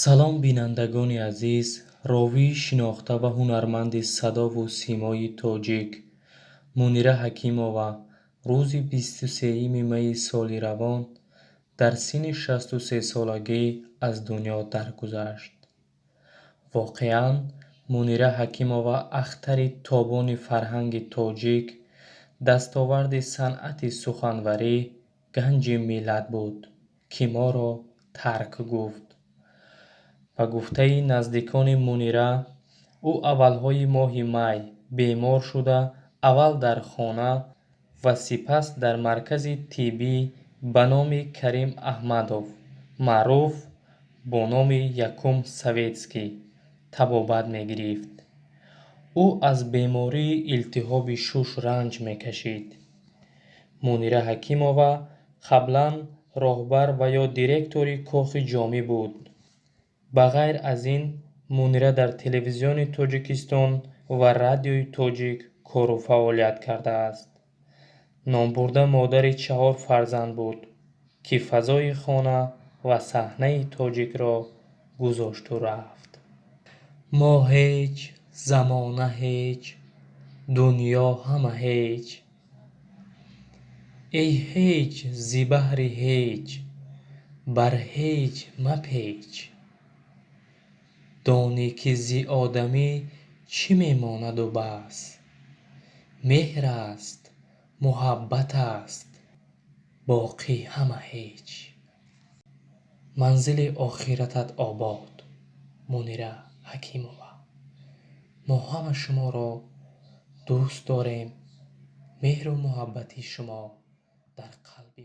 Салом, бинандагони азиз! Ровии шинохта ва ҳунарманди садову симои тоҷик Мунира Ҳакимова рӯзи 23 майи соли равон дар синни 63-солагӣ аз дунё даргузашт. Воқеан, Мунира Ҳакимова ахтари тобони фарҳанги тоҷик, дастоварди санъати суханварӣ, ганҷи миллат буд, ки моро тарк гуфт. Ба гуфтаи наздикони Мунира, ӯ аввалҳои моҳи май бемор шуда, аввал дар хона ва сипас дар маркази тиббӣ ба номи Карим Аҳмадов, маъруф бо номи Якум Советский, табобат мегирифт. Ӯ аз бемории илтиҳоби шуш ранҷ мекашид. Мунира Ҳакимова қаблан роҳбар ва ё директори Кохи Ҷомӣ буд. Ба ғайр аз ин, Мунира дар Телевизиони Тоҷикистон ва Радиои Тоҷик кору фаъолият кардааст. Номбурда модари чаҳор фарзанд буд, ки фазои хона ва саҳнаи тоҷикро гузошту рафт. Мо ҳеҷ, замона ҳеҷ, дунё ҳама ҳеҷ. Эй ҳеҷ, зи баҳри ҳеҷ, бар ҳеҷ мапеч. Донӣ, ки зи одамӣ чӣ мемонаду бас? Меҳр аст, муҳаббат аст, боқӣ ҳама ҳеҷ. Манзили охиратат обод, Мунира Ҳакимова. Мо ҳама шуморо дӯст дорем. Меҳру муҳаббати шумо дар қалби